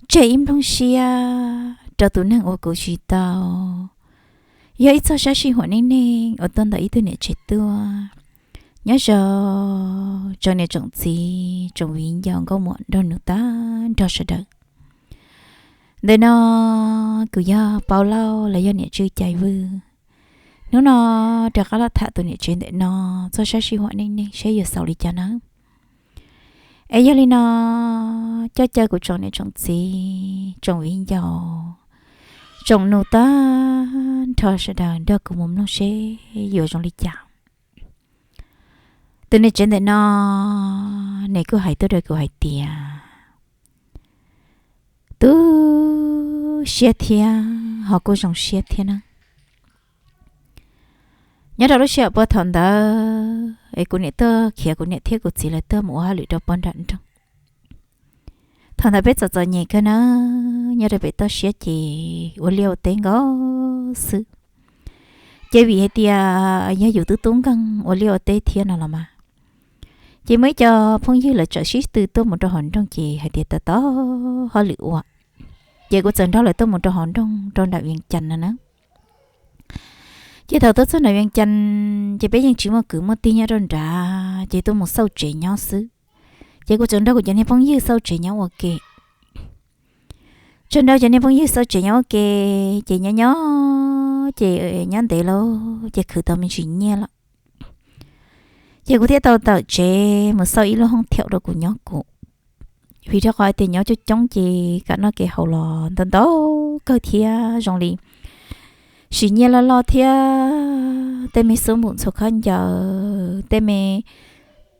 tseg ib nplooj siab rau tus neeg uas kuv tsis tau. Yog ib txoj sab sij huam neej neeg uas tuaj ntawm ib tug niam tsev tuaj, nyob zoo tsoom niam tsoom txiv tsoom viv ncaus nkauj muam nraug nus tag nrho sawv daws. Ntawm no kuv yog Paub Lauj los yog niam Tswj Cai Vwj. Hnub no rov qab los tham tus niam tsev ntawm no txoj sab sij huam neej neeg seb yuav xaus li cas nawb. Es yog li no, coj caw kuv tsoom niam tsoom txiv tsoom viv ncaus tsoom nus tag nrho sawv daws nrog kuv mus mloog seb yuav zoo li cas. Tus niam tsev ntawm no, nws kuj hais tuaj rau kuv hais tias, tu siab thiab ho kuj zoo siab thiab na. Nyob rau lub sij hawm puag thaum ntawd es kuv niam tuaj khiav kuv niam thiab kuv txiv lawv tuaj mus ua hauj lwm rau puag nram nroog. Thaum ntawd peb txom txom nyem kawg na, nyob rau pem toj siab ces ua liaj ua teb nkaus xwb. Ces vim hais tias yog yus twb tub nkeeg ua liaj ua teb thiab no los mas, ces muaj ib co phooj ywg lawv txawm sib tw tuaj mus rau hauv nroog ces hais tias tau tau hauj lwm ua. Ces kuv txawm nrog lawv tuaj mus rau hauv nroog rau nram Vias Cas no na. Ces thaum tuaj txog nram Vias Cas, ces peb yeej tsis muaj kwv muaj tij nyob rau nrad, ces tuaj mus xauj tsev nyob xwb. Ces kuv txawm nrog kuv cov niag phooj ywg xauj tsev nyob ua ke. Txawm nrog cov niag phooj ywg xauj tsev nyob ua ke, ces nyob nyob ces nyob ntev lawm ces khwv tau me ntsis nyiaj lawm. Ces kuv thiaj tau tawm tsev mus xauj ib lub hoob thiaum rau kuv nyob kuv. Vim rau qhov hais tias nyob coob coob ces kev noj kev haus los ntau ntau kawg thiab zoo li siv nyiaj loj loj thiab tej me xub npum ntxhua khaub ncaws, tej me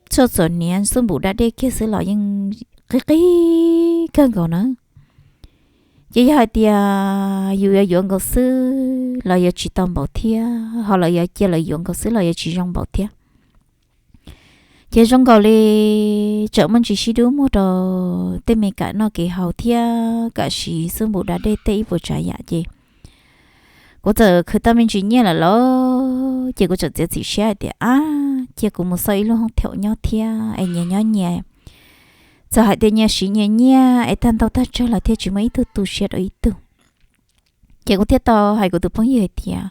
tshuaj txhuam hniav, xub npum da dej kiag xwb los yeej qib qib kawg nkaus na. Ces yog hais tias yus yuav yuav nkaus xwb los yuav tsis tau npaum thiab, ho lawv yuav cia lawv yuav nkaus xwb los yuav tsis zoo npaum thiab. Ces zoo nkaus li tseem muaj ntsis sib dub muag rau tej me kev noj kev haus thiab kev siv xub npum da dej tej ib puas tsav yam ces kuv txawm khwv tau me ntsis nyiaj lawm lauj, ces kuv txawm txiav txim siab hais tias, ab, cia kuv mus xauj ib lub hoob thiaum nyob thiab es nyias nyob nyias. Txawm hais tias nyias siv nyias nyiaj es tag ntau tag tsawg los thiaj tsis muaj ib tug tu siab rau ib tug. Ces kuv thiaj tau hais kuv tus phooj ywg hais tias,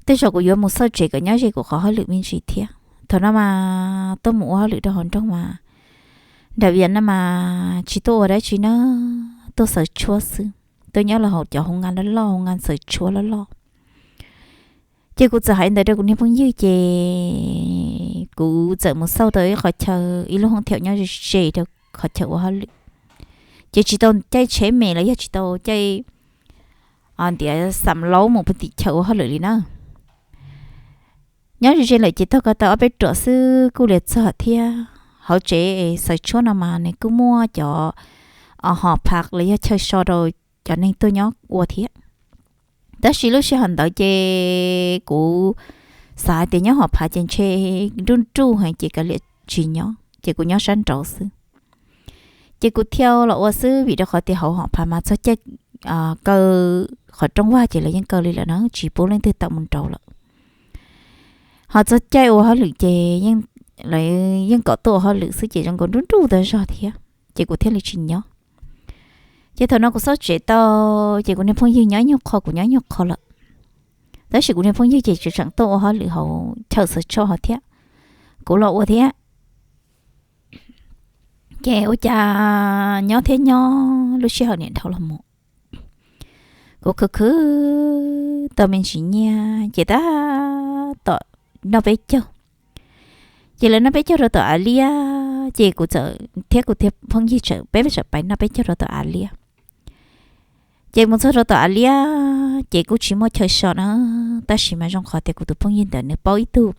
tej zaum kuv yuav mus xauj tsev kom nyob ze kuv qhov hauj lwm me ntsis thiab. Thaum no mas tuaj mus ua hauj lwm rau hauv nroog mas, nram Vias Cas no mas tsis tuaj ua dab tsi na, tuaj xaws tshuab xwb. Tuaj nyob los hauv cov hoo nga loj loj, hoo nga xaws tshuab loj loj. Ces kuv txawm hais ntawd rau kuv niag phooj ywg ces kuv txawm mus xauj tau ib qhov chaw, ib lub hoob thiaum nyob ze ze rau qhov chaw ua hauj lwm. Ces tsis tau caij tsheb me los yog tsis tau caij ntiav xam laub mus puag tim chaw ua hauj lwm li na. Nyob ze ze lawm ces taug ko taw ob peb ruam xwb kuj li txog thiab. Hauv tsev xaws tshuab no mas nws kuj muaj cov hom phav los yog chaw so rau cov neeg tuaj nyob ua thiab. Tab sis lub sij hawm ntawd ces kuv xav hais tias nyob hom phav ces ntshe nruj nruj heev ces kav liam tsis nyob, ces kuv nyob sab nraud xwb. Ces kuv thiaj los ua xwb vim rau qhov tias hauv hom phav mas txog caij kaw qhov rooj vag ces lawv yeej kaw li lawm na, tsis pub leej twg tawm mus nraud lawm. Ho txog caij ua hauj lwm ces lawv yeej kom tuaj ua hauj lwm xwb ces zoo nkaus nruj nruj tag zog thiab, ces kuv thiaj li tsis nyob. Ces thaum no kuv xauj tsev tau, ces kuv niag phooj ywg nyob ib nyuag qho, kuv nyob ib nyuag qho lawm. Tab sis kuv niag phooj ywg ces tseem tuaj ua hauj lwm hauv chaw xaws tshuab hauv thiab, kuv los ua thiab. Ces ua cas nyob thiab nyob lub sij hawm niam dhau los mus, kuv khwv khwv tau me ntsis nyiaj ces tab tom noj peb caug. Ces lawv noj peb caug rau tom av liab, ces kuv txawm thiab kuv thiab phooj ywg txawm peb txawm pais noj peb caug rau tom av liab. Ces mus txog rau tom av liab ces kuj tsis muaj chaw so na, tab sis mas zoo qhov tias kuv tus phooj ywg ntawd nws paub ib tug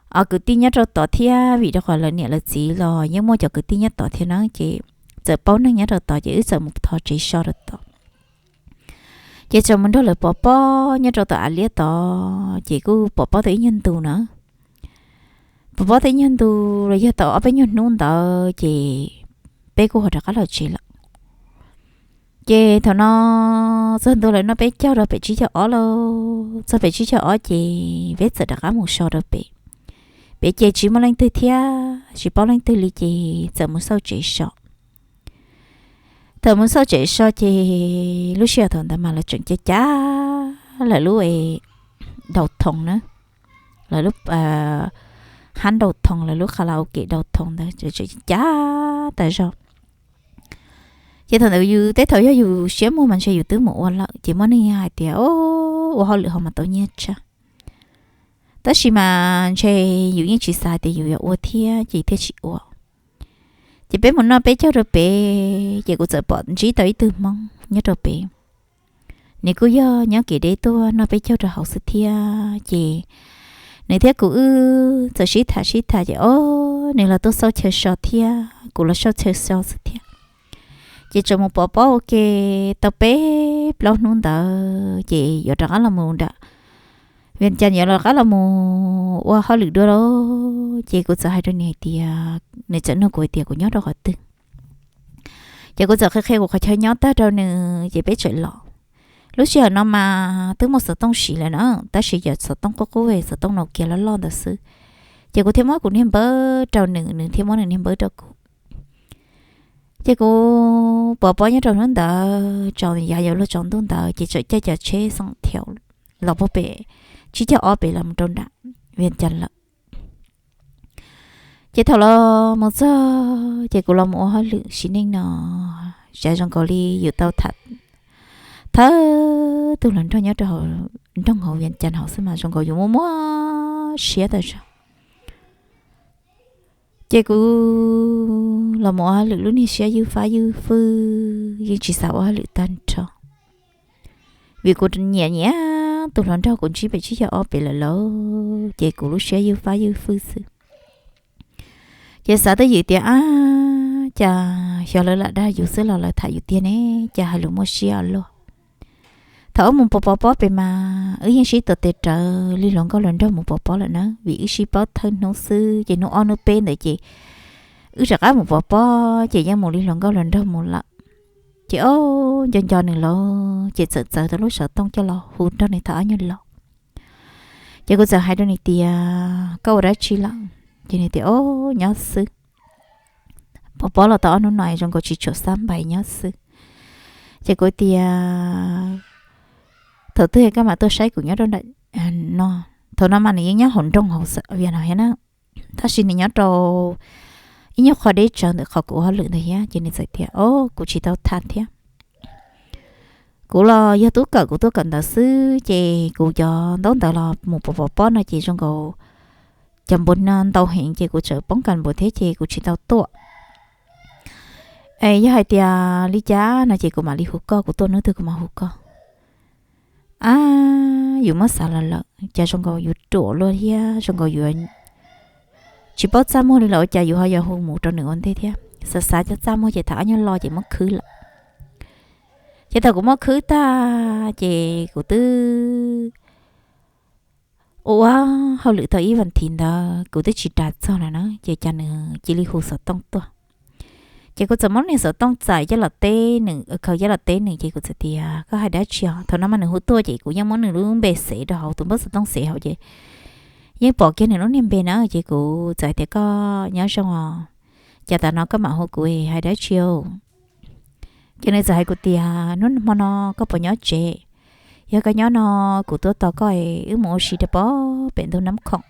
kwv tij nyob rau tod thiab, vim rau qhov lawv niam lawv txiv los yeej muaj cov kwv tij nyob tod thiab na, ces txawm paub neeg nyob rau tod ces wb txawm mus thov tsev so rau tod. Ces txawm mus nrog lawv pov pob nyob rau tom av liab tod, ces kuj pov pob tau ib nyuag ntu na. Pov pob tau ib nyuag ntu los yog tau ob peb nyuag hnub ntawd ces peb kuj ho rov qab los tsev lawm. Ces thaum no txog ntua lawv noj peb caug rau pem tsib caug ob lauj, txog pem tsib caug ob ces peb txawm rov qab mus so rau pem. Pem ces tsis muaj leej twg thiab tsis paub leej twg li ces txawm mus xauj tsev so. Thaum mus txog tsev so ces lub sij hawm thaum ntawd mas lawv tseem cav cav lawv lub daus thoos na, lawv lub hab daus thoos, lawv lub karaoke daus thoos ntawd tseem cav tas zog. Ces thaum ntawd yus tej thaum yog yus siab muag mas ntshe yus twb mus ua lawm, ces muaj neeg hais tias, ua hauj lwm ho mas tau nyiaj tshaj. Tab sis mas ntshe yus yeej tsis xav tias yus yuav ua thiab ces thiaj tsis ua. Ces peb mus noj peb caug rau pem, ces kuv txawm pom ntsib tau ib tug Hmoob nyob rau pem. Nws kuj yog nyob kev deb tuaj noj peb caug rau hauv xwb thiab. Ces nws thiab kuv wb txawm sib tham sib tham ces, o, nws los tuaj xauj chaw so thiab kuv los xauj chaw so xwb thiab. Ces tseem mus pov pob ua ke tau peb plaub hnub ntawd ces yuav rov qab los mus nram Vias Cas, yuav rov qab los mus ua hauj lwm dua lauj. Ces kuv txawm hais rau nws hais tias, nws txawm nug kuv hais tias kuv nyob rau qhov twg. Ces kuv txawm qhia qhia kuv qhov chaw nyob tag rau nws ces peb txawm los. Lub sij hawm no mas twb muaj xov tooj siv lawm na, tab sis yog xov tooj qub qub, xov tooj Nokia loj loj ntawd xwb. Ces kuv thiaj muab kuv niag npawb rau nws, nws thiaj muab nws niag npawb rau kuv. Ces kuv pov pob nyob rau hnub ntawd tsaus yav yuav luag tsaus ntuj ntawd ces txawm caij cov tsheb xoom thiaum los puag pem tsib caug ob pem los mus rau nram Vias Cas lawm. Ces thaum los mus txog ces kuv los mus ua hauj lwm sim neej no, xav zoo nkaus li yus tau tham thawj tug hluas nraug nyob rau nroog hauv Vias Cas hauv xwb mas zoo nkaus yus muaj muaj siab tas zog. Ces kuv los mus ua hauj lwm lub niag siab ywj fab ywj fwj, yeej tsis xav ua hauj lwm tag nrho, vim kuv nyiam nyiam tus hluas nraug kuv ntsib pem tsib caug ob pem lawm lauj, ces kuv lub siab ywj fab ywj fwj xwb. Ces xav twj ywm tias, ab, cas xyov lawv lam dag yus xwb los lawv tham yus tiag ne, cas hais lus muaj siab ua luaj. Thaum wb mus pov pov pob pem mas wb yeej sib tuav tes rawv li hluas nkauj hluas nraug mus pov pob lawm na, vim wb sib paub thawj hnub xwb ces hnub ob hnub peb ntawd ces wb rov qab mus pov pob ces yeej mus li hluas nkauj hluas nraug mus lawm. Ces o, nco nco nws lauj, ces txawm txawv tau lub xov tooj coj los hu nrog nws tham ob nyuag lo. Ces kuv txawm hais rau nws tias, koj ua dab tsi lawm? Ces nws tias, o, nyob xwb, pov pob los tau ob hnub no zoo nkaus tsis tshua xab npais, nyob xwb. Ces kuv tias, thaum twg koj mam tuaj saib kuv nyob rau nram no? Thaum no mas nws yeej nyob hauv nroog hauv Vias no thiab na, tab sis nws nyob rau ib nyuag qho deb tsawv ntawm qhov kuv ua hauj lwm ntawd thiab. Ces nws txawm tias, o, kuv tsis tau tham thiab. Kuv los yog tub kawm, kuv tuaj kawm ntawv xwb ces kuv cov ntaub ntawv los mus pov pov pob no ces zoo nkaus cov npua no ntau heev ces kuv tseem poob kas npua thiab ces kuv tsis tau tuaj. Es yog hais tias li cas no ces kuv mam li hu koj, kuv tuaj hnub twg kuv mam hu koj. Ab, yus muab xav los lawm cas zoo nkaus yus ruam luaj thiab zoo nkaus yus tsis paub txaj muag li lawm, ua cas yus ho yuav hu mus rau nws ua ntej thiab. Xav xav cov txaj muag ces tham ob nyuag lo ces muab khwb lawm. Ces thaum kuv muab khwb tag ces kuv twb ua ua hauj lwm tau ib vas thiv ntawd kuv twb tsis ras txog lawm na, ces cas nws cia li hu xov tooj tuaj. Ces kuv txawm muab niag xov tooj txais coj los teb nws, khaws coj los teb nws ces kuv txawm tias, koj hais dab tsi os? Thaum no mas nws hu tuaj ces kuv yeej muab nws lub npe xev rau hauv tus npawb xov tooj xev hauv ces yeej pom kiag nws lub niag npe na, ces kuv txawm hais tias, koj nyob zoo os, cas tam no koj mam hu kuv hais dab tsi? Ces nws txawm hais kuv tias, hnub hmo no koj puas nyob tsev? Yog koj nyob no kuv tuaj tos koj, wb mus ua si rau pem ntug Nab Khoom.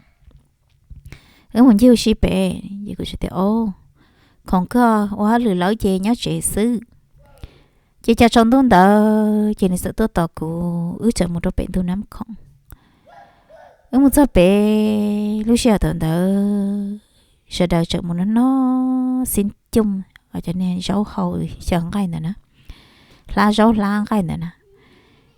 Wb mus ncig ua si pem. Ces kuv tias, o, khoom kawg, ua hauj lwm lawm ces nyob tsev xwb. Ces cas tsaus ntuj ntawd ces nws txawm tuaj tos kuv, wb txawm mus rau pem ntug Nab Khoom. Wb mus txog pem, lub sij hawm thaum ntawd sawv daws tseem mus noj noj xib cooj, cov niag zaub hau xyaw nqaij ntawd na, hlab zaub hlab nqaij ntawd na.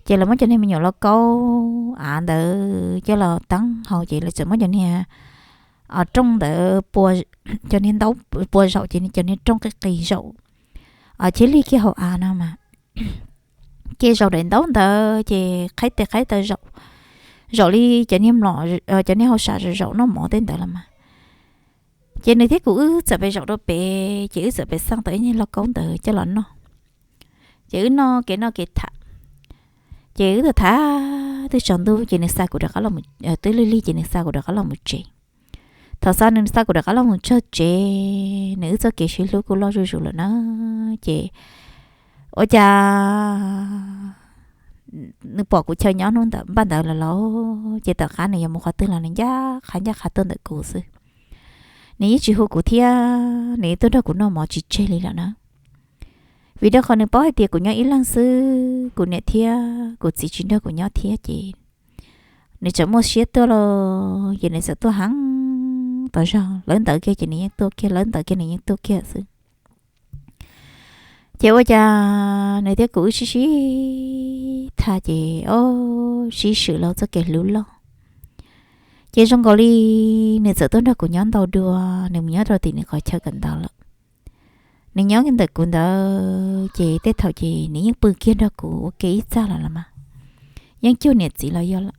Ces lawv muab cov niag me nyuam lauj kaub av ntawd coj los teeb hau ces lawv txawm muab cov niag rooj ntawd, cov niag ntaub pua zaum ces cov niag rooj qis qis zaum, cheb lig kiag hauv av no mas. Ces zaum daim ntaub ntawd ces qhaib tes qhaib taw zaum, zaum li cov niag mlom, cov niag hauj sam zaum zaum noj mov tej ntawd los mas. Ces nws thiab kuv wb txawm pem zaum rau pem ces wb txawm pem xaj tau ib niag lauj kaub ntawd coj los noj. Ces wb noj kev noj kev tham, ces wb tham tham twb tsaus ntuj ces nws xa kuv rov qab los, twb lig lig ces nws xa kuv rov qab los mus tsev. Thaum xa nws xa kuv rov qab los mus txog tsev, nws wb txoj kev sib hlub kuj loj zuj zus lawm na. Ces Ua cas nws pom kuv chaw nyob hnub ntawd npaj ntawd lawm los, ces tom qab nws yuav mus qhov twg los nws ncaj qha ncaj qha tuaj ntawm kuv xwb. Nws yeej tsis hu kuv thiab nws yeej tuaj nrog kuv noj mov tsis tseg li lawm na. Vim rau qhov nws paub hais tias kuv nyob ib leeg xwb, kuv niam thiab kuv txiv tsis nrog kuv nyob thiab ces nws txawm muaj siab tuaj los ces nws txawm tuaj heev tas zog. Lawv ntawd kiag ces nws yeej tuaj kiag, lawv ntawd kiag nws yeej tuaj kiag xwb. Ces ua cas nws thiab kuv wb sib sib tham ces o, sib swm los txoj kev hlub loj. Ces zoo nkaus li nws txawm tuaj nrog kuv nyob ntau dua, nws mus nyob rau tim nws qhov chaw kawm ntawv lawm. Nws nyob ntawm kuv ntawd ces tej thaum ces nws yeej pw kiag nrog kuv ua ke ib txaj los los mas, yeej cuag niam txiv los yog lawm.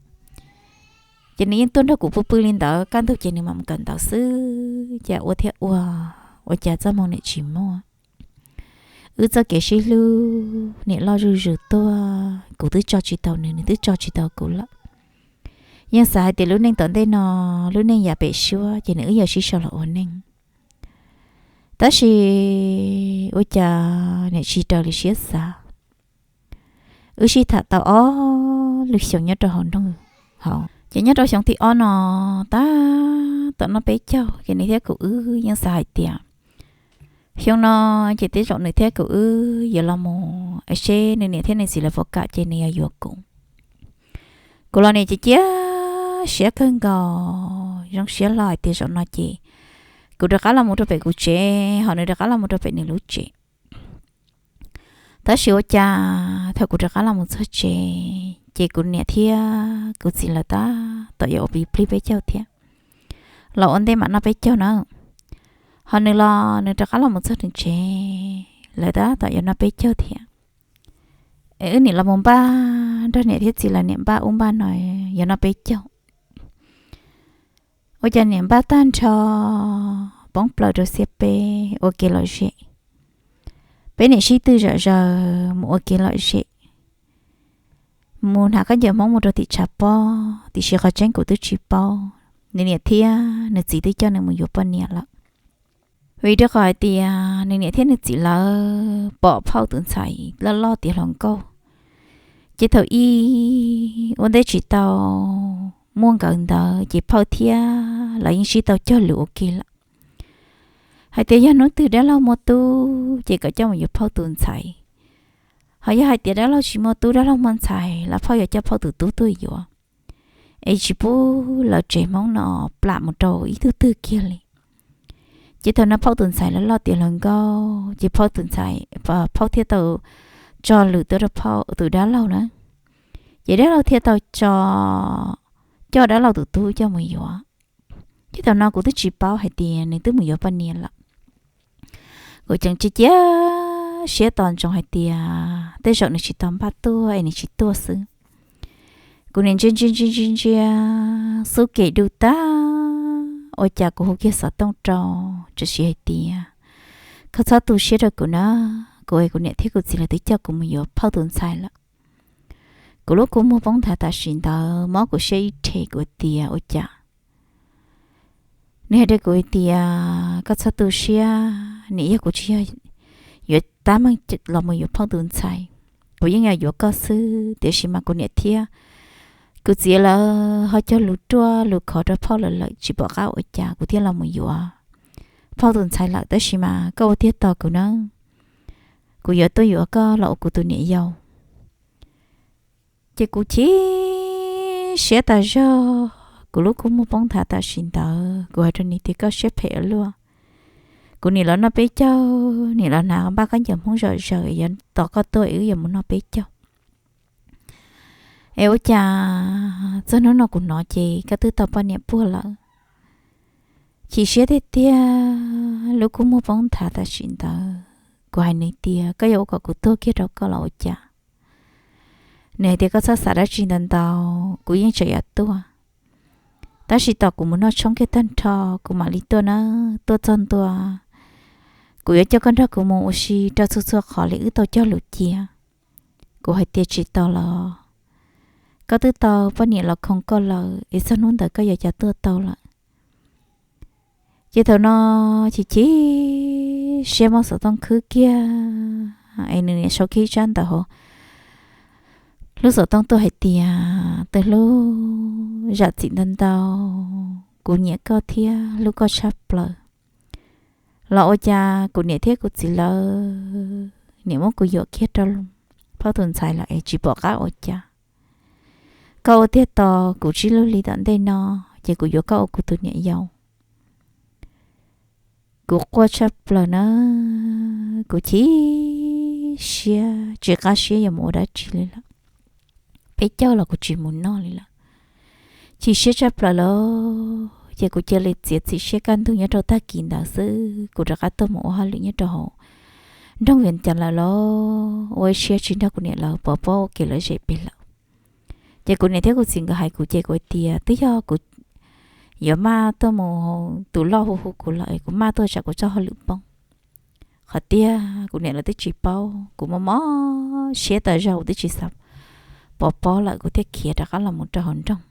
Ces nws yeej tuaj nrog kuv pw pw li ntawd, kaj ntug ces nws mam mus kawm ntawv xwb. Ces ua thiab ua, ua cas txoj hmoo niam tsis muaj. Wb txoj kev sib hlub niam loj zuj zus tuaj, kuv twb tso tsis tau nws, nws twb tso tsis tau kuv lawm. Yeej xav hais tias lub neej tom ntej no, lub neej yav pem suab ces nws wb yuav sib sau los ua neej. Tab sis ua cas niam tsis raws li siab xav. Wb sib tham tau ob lub xyoos nyob rau hauv nroog hauv, ces nyob rau xyoo thib ob no tab tom noj peb caug ces nws thiab kuv wb yeej xav hais tias xyoo no ces tej zaum nws thiab kuv wb yuav los mus seb nws niam thiab nws txiv lawv puas kam ces nws yuav yuav kuv. Kuv los niam cia cia siab kawg nkaus, zoo siab hlo hais tias zaum no ces kuv rov qab los mus rau pem kuv tsev, ho nws rov qab los mus rau pem nws lub tsev. Tab sis ua cas thaum kuv rov qab los mus txog tsev ces kuv niam thiab kuv txiv lawv tab tom yuav ua plig peb caug thiab. Los ua ntej mam noj peb caug na. Ho nws los nws rov qab los mus txog nws tsev, lawv tab tom yuav noj peb caug thiab. Es wb niam los mus npaj nrog niam thiab txiv lawv niam npaj ub npaj no yuav noj peb caug. Ua cas niam npaj tag nrho, poob plaws rau xiab peb ua kev lom zem. Peb niam sib tw zom zaws mus ua kev lom zem, mus hnav khaub ncaws Hmoob mus rau tim tshav pob, tiam sis qhov tseeb kuv twb tsis paub. Nws niam thiab nws txiv twb coj nws mus yuav poj niam lawm. Vim rau qhov hais tias nws niam thiab nws txiv lawv pom phauj tus ntxhais loj loj tiav hluas nkauj, ces thaum ub ua ntej tsis tau muaj nkawd ntawd ces phauj thiab lawv yeej sib tau cog lus ua ke lawm. Hais tias yog hnub twg dab laug muaj tub ces kom coj mus yuav phauj tus ntxhais. Ho yog hais tias dab laug tsis muaj tub, dab laug muaj ntxhais los phauj yuav coj phauj tus tub tuaj yuav. Es tsis pub lawv tsev Hmoob no plam mus rau ib tug twg kiag li. Ces thaum no phauj tus ntxhais loj loj tiav hluas nkauj ces phauj tus ntxhais, phauj thiaj tau tso lus tuaj rau phauj tus dab laug na. Ces dab laug thiaj tau tso, coj dab laug tus tub coj mus yuav. Ces thaum no kuv twb tsis paub hais tias nws twb mus yuav poj niam lawm. Kuv tseem cia cia siab tos ntsoov hais tias tej zaum nws tsis tau npaj tuaj es nws tsis tuaj xwb. Kuv niam ntsia ntsia ntsia ntsia ntsia xub kem du tag, ua cas kuv hu kiag xov tooj rau, txawm siv hais tias, koj txhob tu siab rau kuv na, kuv es kuv niam thiab kuv txiv lawv twb coj kuv mus yuav phauj tus ntxhais lawm. Kuv lub kua muag poob nthav tam sim ntawd, mob kuv siab ib rhe, kuv tias ua cas. Nws hais rau kuv hais tias koj txhob tu siab, niam yog kuv tsis yog yuav tab meeg los mus yuav phauj tus ntxhais, kuv yeej yog yuav koj xwb, tiam sis mas kuv niam thiab kuv txiv lawv ho cog lus ruaj lus khov rau phauj lawv lawm, tsis pom qab ua cas kuv thiaj los mus yuav phauj tus ntxhais lawm, tab sis mas koj ua tiag tos kuv na, kuv yuav tuaj yuav koj los ua kuv tus niam yau. Ces kuv chim siab tas zog, kuv lub kua muag poob nthav tam sim ntawd, kuv hais rau nws tias koj siab phem ua luaj, kuv niam los noj peb caug, niam los hnav npaj khaub ncaws Hmoob zom zaws yuav tos koj tuaj es wb yuav mus noj peb caug. Es ua cas txog hnub no kuv hnov ces koj twb tau poj niam puag lawm. Chim siab tiag tiag, lub kua muag poob nthav tam sim ntawd, kuv hais nws tias koj yuav ua kom kuv tuag kiag rau koj los ua cas? Nws hais tias koj txhob xav dab tsi ntau ntau, kuv yeej tseem yuav tuaj. Tab sis tos kuv mus noj tshoob kiag tag nrho kuv mam li tuaj na, tuaj txog ntua kuv yuav coj koj nrog kuv mus ua si rau txhua txhua qhov li wb tau cog lus cia. Kuv hais tias tsis tau los, koj twb tau poj niam los khoo koj lawm es txog hnub ntawd koj yuav cas tuaj tau lawm. Ces thaum no chim chim siab muab xov tooj khwb kiag, es nws niam sau kiag tsab ntawv hauv lub xov tooj tuaj hais tias, Tus hlub, zam txim ntau ntau, kuv nyiam koj thiab hlub koj tshaj plaws, los ua cas kuv niam thiab kuv txiv lawv niam muab kuv yuam kiag rau phauj tus ntxhais lawm es tsis pom qab ua cas. Koj ua tiag tos kuv tsib lub hli tom ntej no, ces kuv yuav koj ua kuv tus niam yau. Kuv quaj tshaj plaws na, kuv chim siab tsis qab siab yuav mus ua dab tsi li lawm. Peb caug los kuv tsis mus noj li lawm. Chim siab tshaj plaws lawm, ces kuv cia li txiav txim siab kaj ntug nyob rau tag kis ntawd xwb, kuv rov qab tuaj mus ua hauj lwm nyob rau hauv nroog Vias Cas lawm los ua ib siab tsis nrog kuv niam lawv pov pob ua ke lawm zem pem lawm. Ces kuv niam thiab kuv txiv nkawd hais kuv ces kuv hais tias twb yog kuv yuav maj tuaj mus, tus loj hu hu kuv lawm es kuv maj tuaj tsam kuv txoj hauj lwm poob. Qhov tiag kuv niam lawv twb tsis paub, kuv mob mob siab tas zog kuv twb tsis xav pov pob lawm, kuv thiaj khiav rov qab los mus rau hauv nroog.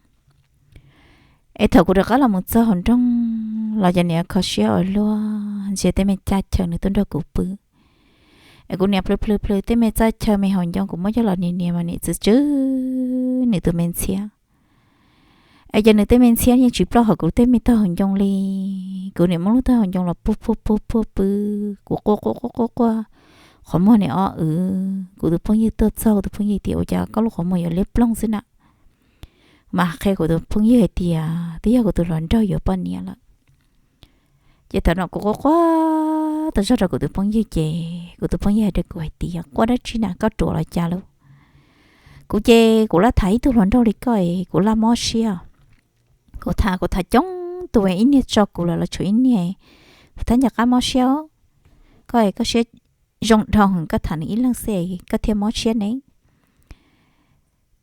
Es thaum kuv rov qab los mus txog hauv nroog los cov niam kho siab ua luaj ntsia tej me txaj chaw nws tuaj nrog kuv pw. Es kuv niam plhws plhws plhws tej me txaj chaw me hauv ncoo kuv muab coj los nias nias mas niam txwv tsw nws tus me ntxhiab. Es ces nws tej me ntxhiab yeej tsis ploj hauv kuv tej me tag hauv ncoo li. Kuv niam muab lub tag hauv ncoo los puag puag puag puag pw, kuv quaj quaj quaj quaj quaj, qhov muag niam ob w. Kuv tus phooj ywg tuaj txog, kuv tus phooj ywg tias, Ua cas koj lub qhov muag yuav liab ploog xwb na? Mas qhia kuv tus phooj ywg hais tias twb yog kuv tus hluas nraug yuav poj niam lawm. Ces thaum no kuv quaj quaj tas zog rau kuv tus phooj ywg ces kuv tus phooj ywg hais rau kuv hais tias, Quaj dab tsi na, koj ruam los cas lauj? Kuv ces kuv laj tham ib tug hluas nraug li koj es kuv laj mob siab. Kuv tham kuv tham coob tus es ib niag tso kuv lawm los tshuav ib niag, kuv thiaj nco qab mob siab. Koj es koj siab zoo dhau, koj tham nws ib leeg xwb koj thiaj mob siab ne.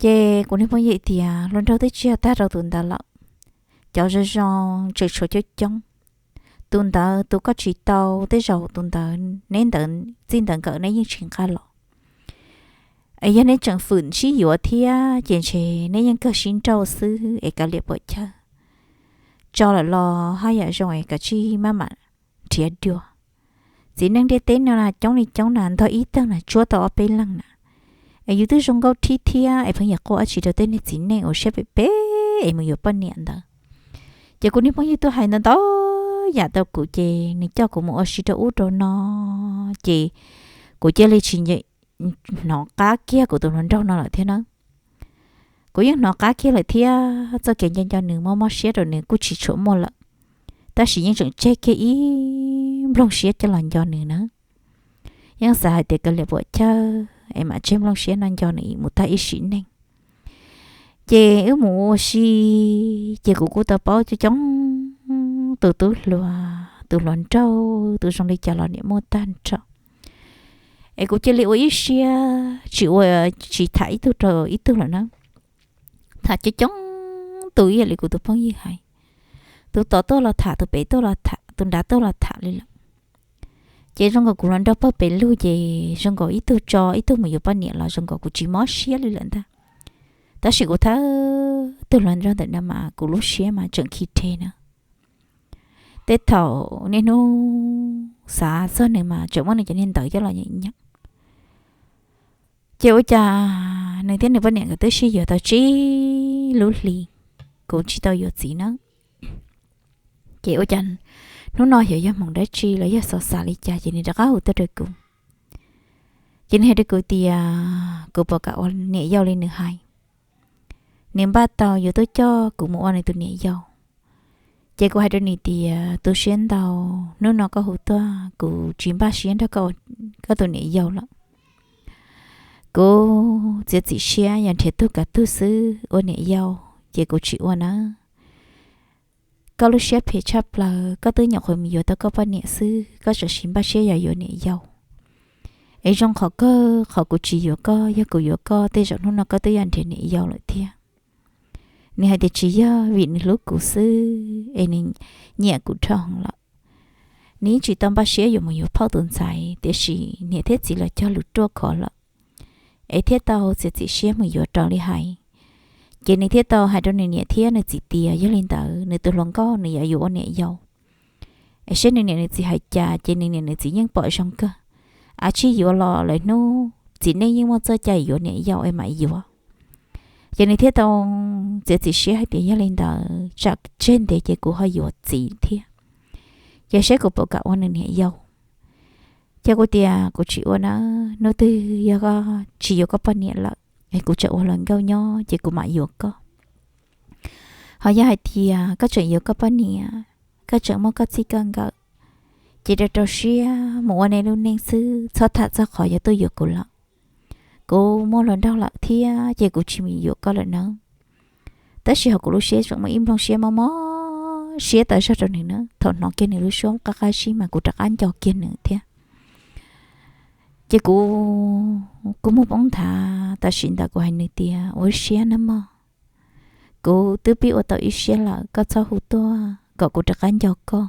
Ces kuv niag phooj ywg tias, Hluas nraug twb tsiag tag rau tus ntawd lawm, cov zoo zoo tseem tshuav coob coob. Tus ntawd tus koj tsis tau, tej zaum tus ntawd neb ntawd txij ntawd nkawm neb yeej tsis nqa los. Es yog neb tseem fwm sib yuav thiab ces ntshe neb yeej kawg sib nrauj xwb es kav liam puam chawj. Tso lawm los haj yam zoo es kav tsij maj mam nrhiav dua. Txiv neej ntiaj teb no na coob li coob na, ntog ib tag na tsuab tau ob peb leeg na. Es yus twb zoo nkauj thib thiab es pheej yog quaj dab tsi rau tej niag txiv neej uas siab phem phem es mus yuav poj niam ntawd. Ces kuv niag phooj ywg tuaj hais ntau ntau yam rau kuv ces nws coj kuv mus ua si rau ub rau no, ces kuv cia li tsis hnov qab kiag kuv tus hluas nraug no lawm thiab na. Kuv yeej hnov qab kiag lawm thiab txoj kev nco nco nws mob mob siab rau nws kuj tsis tshua muaj lawm, tab sis yeej tseem tseg kiag ib nplooj siab coj los nco nws na. Yeej xav hais tias kav liam puam chawj es mam tseg nplooj siab no nco nws mus tag ib sim neej. Ces wb mus ua si, ces kuv kuj tau paub coob coob tus tub hluas, tus hluas nraug, tus zoo li cas los niam muaj tag nrho. Es kuv cia li ua ib siab tsis ua, tsis tham ib tug rau ib tug lawm na. Tham coob coob tus ib yam li kuv tus phooj ywg hais, tus tod tuaj los tham, tus pem tuaj los tham, tus nrad tuaj los tham li lawm. Ces zoo nkaus kuv hluas nraug pawg pes lug ces zoo nkaus ib tug tso ib tug mus yuav poj niam los zoo nkaus kuv tsis mob siab li lawm ntag. Tab sis kuv thab tus hluas nraug ntawm no mas kuv lub siab mas tseem khi rhe na. Tej thaum niaj hnub xav txog nws mas tseem muab nws cov niag ntawv coj los nyeem nyeem. Ces ua cas nws thiab nws poj niam nkawd twb sib yuav tau tsib lub hlis, kuv tsis tau yuav txiv na. Ces ua cas hnub no xyov yog hmoov dab tsi los yog xyov xav li cas ces nws rov qab hu tuaj rau kuv. Ces nws hais rau kuv tias kuv puas kam ua niam yau li nws hais. Nws npaj tau yuav tuaj coj kuv mus ua nws tus niam yau. Ces kuv hais rau nws tias tu siab ntau, hnub no koj hu tuaj kuv tsis npaj siab nrog koj tus niam yau lawm. Kuv txiav txim siab yog nrhiav tug kav tug xwb ua niam yau, ces kuv tsis ua na. Koj lub siab phem tshaj plaws, koj twb nyuam qhuav mus yuav tau koj poj niam xwb, koj tseem siv npaj siab yog yuav niam yau. Es zoo qhov kawg qhov kuv tsis yuav koj, yog kuv yuav koj tej zaum hnub no koj twb yog nrhiav niam yau lawm thiab. Nws hais tias tsis yog vim nws hlub kuv xwb es nws nyiam kuv dhau heev lawm. Nws yeej tsis tau npaj siab yuav mus yuav phauj tus ntxhais, tiam sis niam thiab txiv los cog lus ruaj khov lawm, es thiaj tau txiav txim siab mus yuav raws li hais. Ces nws thiaj tau hais rau nws niam thiab nws txiv tias yog li ntawd nws tus hluas nkauj nws yuav yuav ua niam yau. Es seb nws niam nws txiv hais cas, ces nws niam nws txiv yeej pom zoo kawg. a, tsis yuav los lawm hnub txiv neej yeej muaj txoj cai yuav niam yau es mam yuav. Ces nws thiaj tau txiav txim siab hais tias yog li ntawd tsam tseg ntev ces kuv ho yuav txiv thiab, ces seb kuv puas kam ua nws niam yau. Ces kuv tias kuv tsis ua na, hnub twg yog koj tsis yuav koj poj niam lawm es kuv tseem ua hluas nkauj nyob ces kuv mam yuav koj. Ho yog hais tias koj tseem yuav koj poj niam, koj tseem muaj koj txij koj nkawm, ces rau rau siab mus ua nej lub neej xwb, txhob tham txog qhov yog tuaj yuav kuv lawm. Kuv muaj hluas nraug lawm thiab ces kuv tsis yuav koj lawm nawb. Tab sis ho kuv lub siab tseem muaj ib nplooj siab mob mob siab tas zog rau nws na, thaum hnov kiag nws lub suab qab qab zib mas kuv rov qab nco kiag nws thiab. Ces kuv kuj muaj poob nthav, tam sim ntawd kuv hais nws tias ua siab nawb mog, kuv twb pib ua tau ib siab lawm, koj txhob hu tuaj kom kuv rov qab nco koj.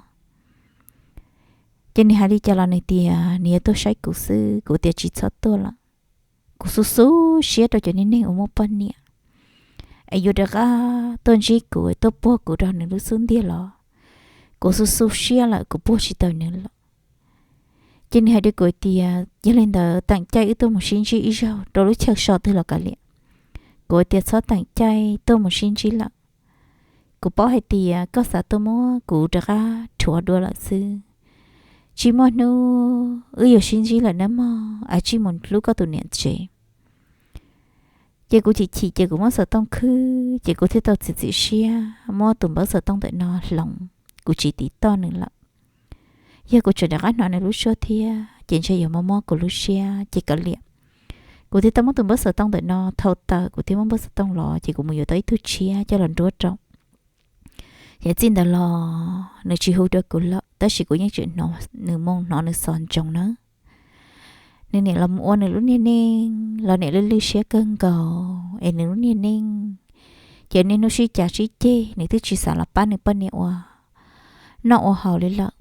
Ces nws hais li cas los nws tias nws yuav tuaj saib kuv xwb, kuv tias tsis txhob tuaj lawm. Kuv xub xub siab rau cov niag neeg uas muaj poj niam es yuav rov qab tuaj ntsib kuv, tuaj puag kuv rau nws lub xub ntiag los, kuv xub xub siab lawm kuv puag tsis tau nws lawm. Ces nws hais rau kuv tias yog li ntawd teem caij wb tuaj mus sib ntsib ib zaug rau lub chaw so twg los kav liam. Kuv tias txhob teem caij, tuaj mus sib ntsib lawm. Kuv paub hais tias koj xav tuaj muab kuv rov qab rhuav dua lawm xwb. Tsis muaj hnub wb yuav sib ntsib lawm nawb mog, a, tsij mus hlub koj tus niam tsev. Ces kuv chim chim ces kuv muab xov tooj khwb, ces kuv thiaj tau txiav txim siab muab tus npawb xov tooj ntawm no hloov, kuv tsis tiv toj nws lawm. Yog kuv tseem rov qab hnov nws lub suab thiab ces ntshe yuav mob mob kuv lub siab ces kav liam. Kuv thiaj tau muab tus npawb xov tooj ntawm no thau tawm, kuv thiaj muab npawb xov tooj los ces kuv mus yuav tau ib tug tshiab coj los nruab rau. Yog txij ntawd los nws tsis hu rau kuv lawm, tab sis kuv yeej tseem hnov nws moo, hnov nws xov ntsoov nawb. Nws niam los mus ua nws lub niag neej los niam lwj lwj siab kawg nkaus es nws lub niag neej, ces niaj hnub sib cav sib ceg, nws twb tsis xav los pab nws poj niam ua noj ua haus li lawm.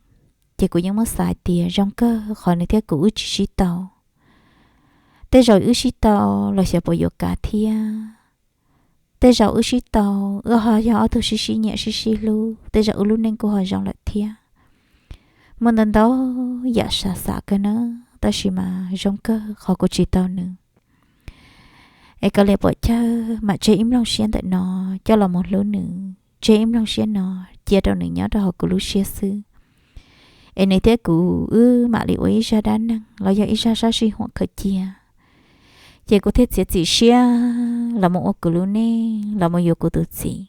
Ces kuv yeej muab xav hais tias zoo kawg qhov nws thiab kuv wb tsis sib tau. Tej zaum wb sib tau los xyov puas yuav kav thiab. Tej zaum wb sib tau, wb ho yog ob tug sib sib nyiam sib sib hlub, tej zaum wb lub neej kuj ho zoo lawm thiab. Muaj ntau ntau yam xav xav kawg na, tab sis mas zoo kawg qhov kuv tsis tau nws. Es kav liam pom chaw mam tseg ib nplooj siab ntawm no coj los mus hlub nws, tseg ib nplooj siab no cia rau nws nyob rau hauv kuv lub siab xwb. Es nws thiab kuv wb mam li ua ib zaj dab neeg los yog ib zaj sab sij huam khaws cia. Ces kuv thiaj txiav txim siab los mus ua kuv lub neej, los mus yuav kuv tus txiv.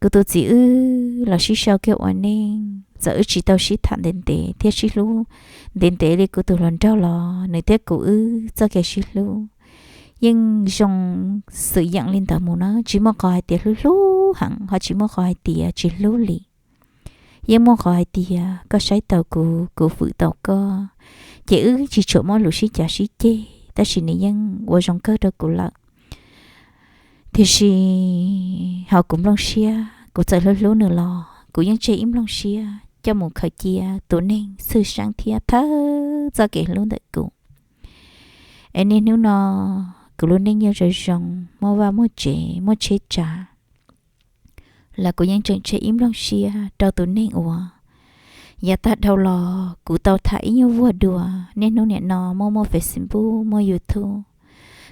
Kuv tus txiv wb los sib sau kiag ua neej, txawm wb tsis tau sib tham ntev ntev thiab sib hlub ntev ntev li kuv tus hluas nraug los nws thiab kuv wb txoj kev sib hlub yeej zoo xwm yeem li ntawd mus na, tsis muaj qhov hais tias hlub hlub heev, ho tsis muaj qhov hais tias tsis hlub li. Yeej muaj qhov hais tias koj saib taus kuv, kuv fwm taus koj, ces wb tsis tshua muaj lus sib cav sib ceg, tab sis nws yeej ua zoo kawg rau kuv lawm. Tiam sis hauv kuv nplooj siab, kuv txawm hlub hlub nws los kuv yeej tseg ib nplooj siab coj mus khaws cia tus neeg txhwj xeeb thiab thawj txoj kev hlub ntawm kuv. Es niaj hnub no kuv lub neej yeej zoo zoo, muaj vaj muaj tsev, muaj tsheb tsav, los kuv yeej tseem tseg ib nplooj siab rau tus neeg uas yav tag dhau los kuv tau tham ib nyuag vuag dua. Niaj hnub nim no muaj muaj Facebook, muaj YouTube,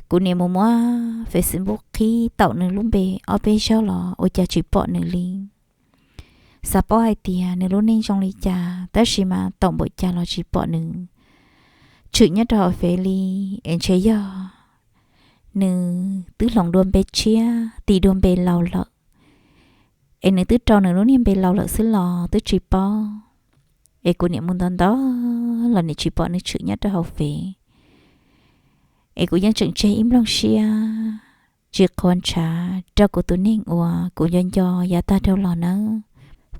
kuv niaj mus muab Facebook qhib taum nws lub npe ob peb zaug los ua cas tsis pom nws li. Xav paub hais tias nws lub neej zoo li cas, tab sis mas taum npaum cas los tsis pom nws. Tshwm nyob rau hauv Fev li, es ntshe yog nws twb hloov dua npe tshiab, tis dua npe laus lawm, es nws twb rau nws lub niag npe laus lawm xwb los twb tsis paub. Es kuv niaj mus ntaus ntaus los niaj tsis pom nws tshwm nyob rau hauv Fev. Es kuv yeej tseem tseg ib nplooj siab tsis qhuav ntshav rau kuv tus neeg uas kuv nco nco yav tag dhau los nawb.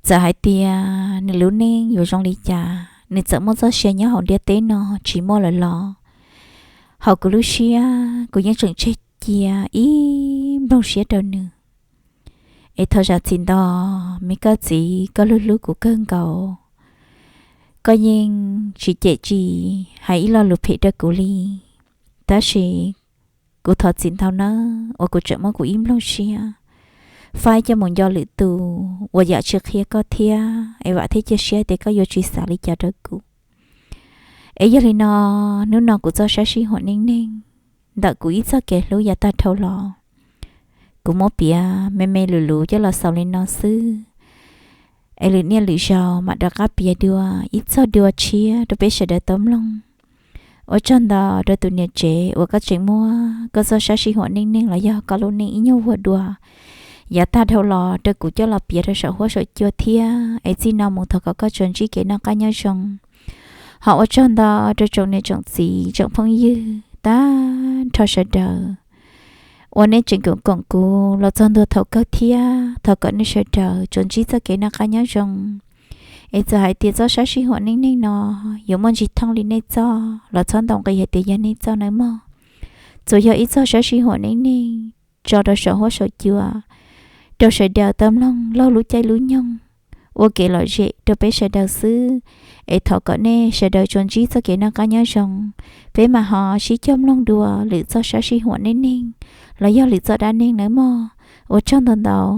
Txawm hais tias nws lub neej yuav zoo li cas, nws txawm muaj txoj sia nyob hauv ntiaj teb no tsis muaj lawm los, hauv kuv lub siab kuv yeej tseem tseg cia ib nplooj siab rau nws. Es thov zam txim ntau, me koj txiv, koj hlub hlub kuv kawg nkaus, koj yeej tsis cem tsis hais ib lo lus phem rau kuv li. Tab sis kuv thov txim ntau nawb uas kuv tseem muab kuv ib nplooj siab faib coj mus nco lwm tus uas yam tsis qhia koj thiab, es vam thiab cia siab tias koj yuav tsis xav li cas rau kuv. Es yog li no, hnub no kuv txoj sab sij huam neej neeg ntawm kuv ib txoj kev hlub yav tag dhau los, kuv muab piav me me lus lus coj los xaus li no xwb. Es lwm niaj lwm zaus mam rov qab piav dua ib txog dua tshiab rau peb sawv daws tau mloog. Ua tsaug ntau rau tus niam tsev uas koj tseem muab koj txoj sab sij huam neej neeg los yog koj lub neej ib nyuag vuag dua yav tag dhau los rau kuv coj los piav rau saum huab saum cua thiab. Es txij no mus thov kom koj tsuas ntsib kev noj qab nyob zoo. Ho ua tsaug ntau rau tsoom niam tsoom txiv tsoom phooj ywg tag nrho sawv daws uas nej tseem koom koom kuv los txog ntua thaum kawg thiab. Thov kom nej sawv daws tsuas ntsib txoj kev noj qab nyob zoo. Es txawm hais tias txoj sab sij huam neej neeg no yuav muaj ntsis thooj li nej txoj los txhob ntaus nqi hais tias yog nej txoj nawb mog. Tsuas yog ib txoj sab sij huam neej neeg tso rau saum huab saum cua rau sawv daws tau mloog laug lub caij lub nyoog ua kev lom zem rau peb sawv daws xwb. Es thov kom nej sawv daws tsuas ntsib txoj kev noj qab nyob zoo, peb mam ho sib cog mloog dua lwm txoj sab sij huam neej neeg los yog lwm txoj dab neeg nawb mog. Ua tsaug ntau ntau.